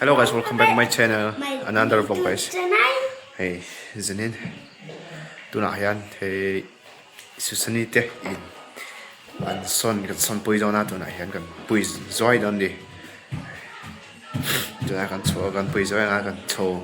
Hello guys, welcome back my channel another vlog guys. Hei zanin tunah hian hei Susani te in an sawn kan sawn pui dawn a tunah hian kan pui zuai dawn a ni. Tunah kan chhuah kan pui zuai anga kan chho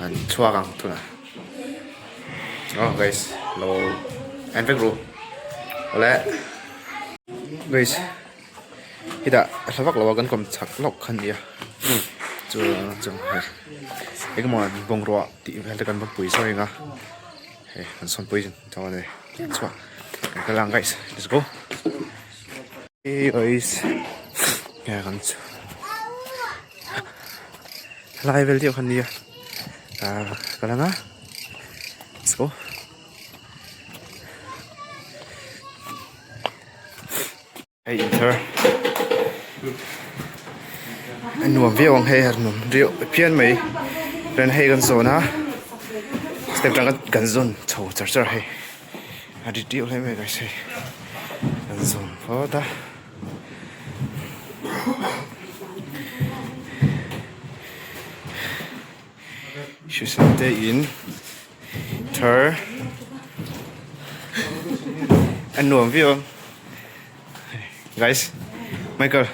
an chhuak ang tunah. Aw guys lo en vek ru awle guys. Hetah hla vak lo a kan kawm chak lawk kha ania chu chu hei engemaw bungrua tih vel te kan va pui sawi ang a hei kan sawn pui dawn a ni chhuak kan kal ang guys let's go hey guys hei kan helai vel deuh kha ania ah kal ang a let's go. Hei inther a nuam viau ang hei a nuam viau phian mai chuan hei kan zawn a step tang kan zawn chho char char hei a ri deuh hle mai guys hei kan zawn phawt a. Hrisel te in thar a nuam viau ang guys Michael.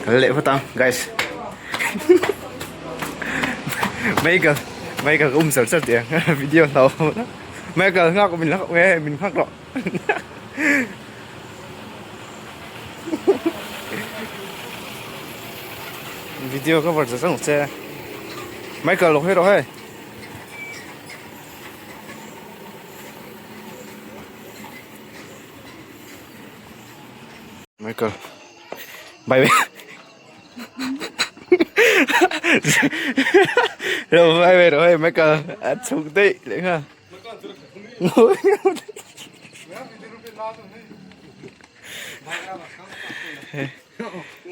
Kal leh phawt ang guys Michael Michael ka um char char tih ang video hlau Michael nghak min nghak nge min nghak rawh Video cover char char ang che Michael lo hawi rawh hei. Michael bye bye rồi bye bye rồi Michael à chụp đi lấy ha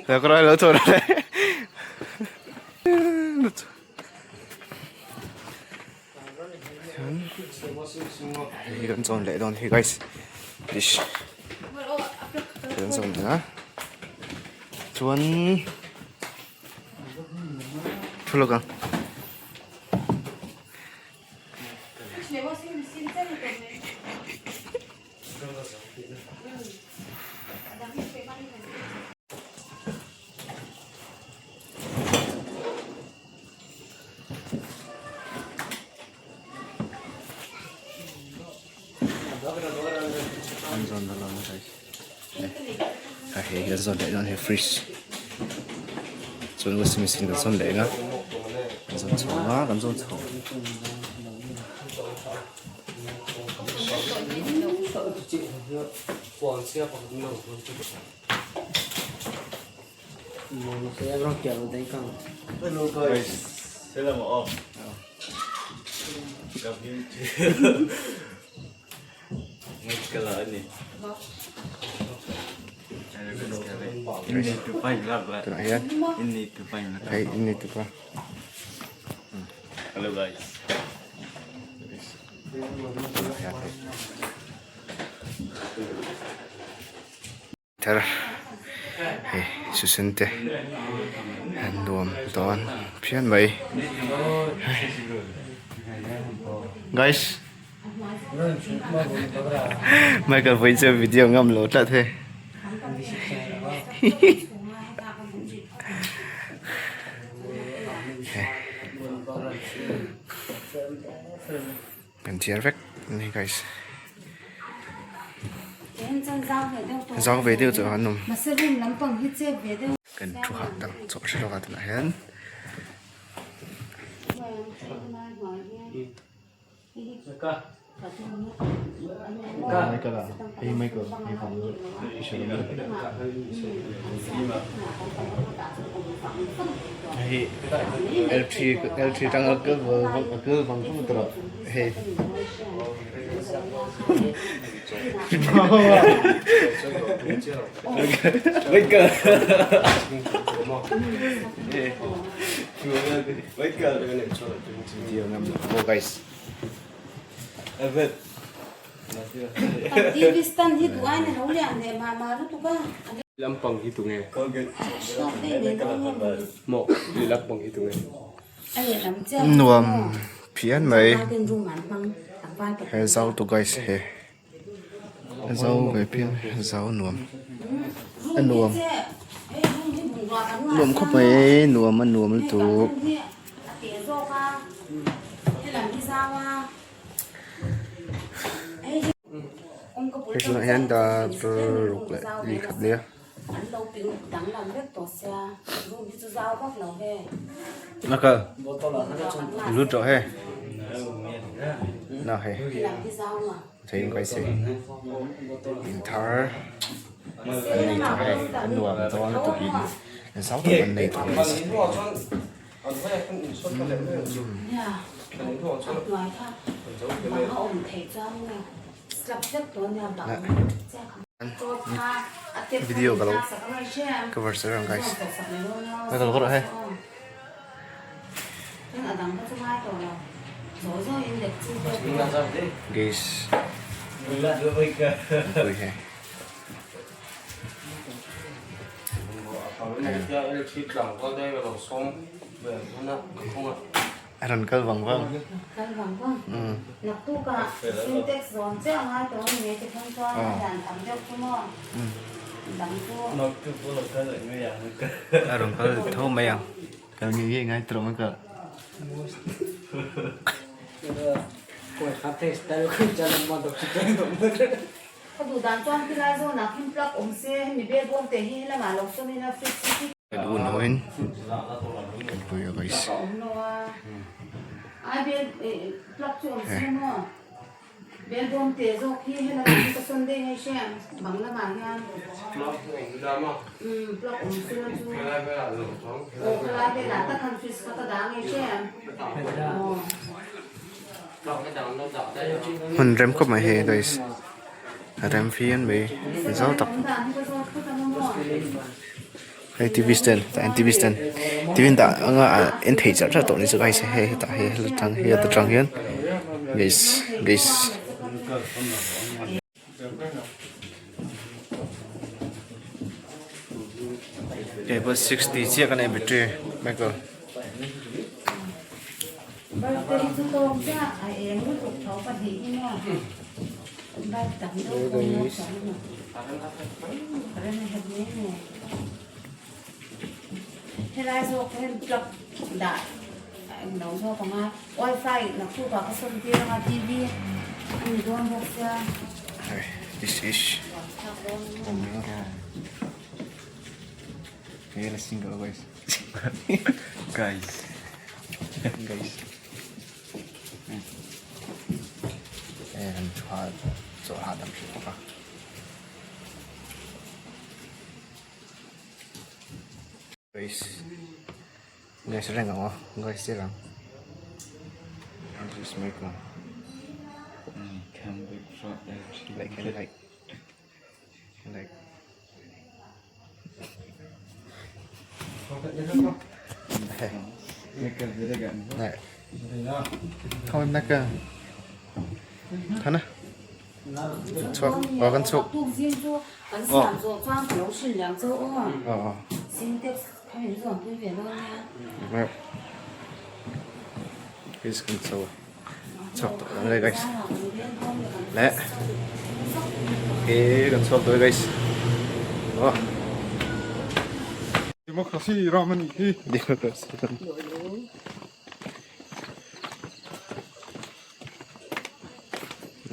Rồi có nói lỡ thôi đấy. Hei kan zawn leh dawn hei guys dish kan zawn leh a chuan thu lawk ang. An zawn dawn a guys a hei kan zawn leh dawn hei fridge chuan washing machine kan zawn leh ang a kan zawn chho ang a kan zawn chho. Hello guys. Sela mo off. Tunah hian hei inni tupa Hello guys. Thar hei susan te an nuam dawn phian mai guys Michael vawiin chu video ngam lo tlat hei kan chiar vek a ni guys. Zau ve deuh chu an awm. Kan thu hah dang chawh hre lawk a tunah hian. Hei L3 tang a kal a kal vang vang tawh hei. Nuam phian mai he zau tu guys he zau ve phian zau nuam a nuam nuam khawp mai nuam a nuam lutuk. Hei tunah hian dar ruk leh li khat nia. A kal lut rawh he na hei thei in kai se in thar an nei tawh hei an nuam dawn lutuk in zau tak an nei tawh mai. Video ka lo cover ser ang guys ka kal rawh hei guys pui hei. A rawn kal vang vang. A rawn kal tho mai ang. Kal ngei ngei ngai tawh mai ka. Kan hun ho in kan pui a guys. Hmun rem khawp mai hei guys. A rem phian mai zau tak hei tv stand tah hian tv stand tv an dah anga en theih char char tawh ni chu guys hei hetah hi hela tang hi heta tang hian guys guys. Cable 60 chiah kan nei battery Michael. This is Hey, single guys. Guys. Guys. Hei an tha chawlh hahdam hrih bawk a. Guys. Guys reng ang aw. Guys reng ang. This is my phone. Like and like. Like. Thôi nè cơ. Thôi nè. Chhuak, aw kan chhuak. Aw. Aw. Guys kan chho. Chhuak tawh ang le guys. Le. Okay, kan chhuak tawh guys. Aw. Democracy ram a nih hi. Democracy ram.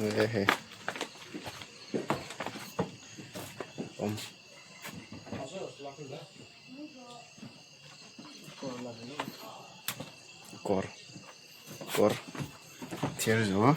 He he. Awm. Kawr. Kawr. Thiar zo.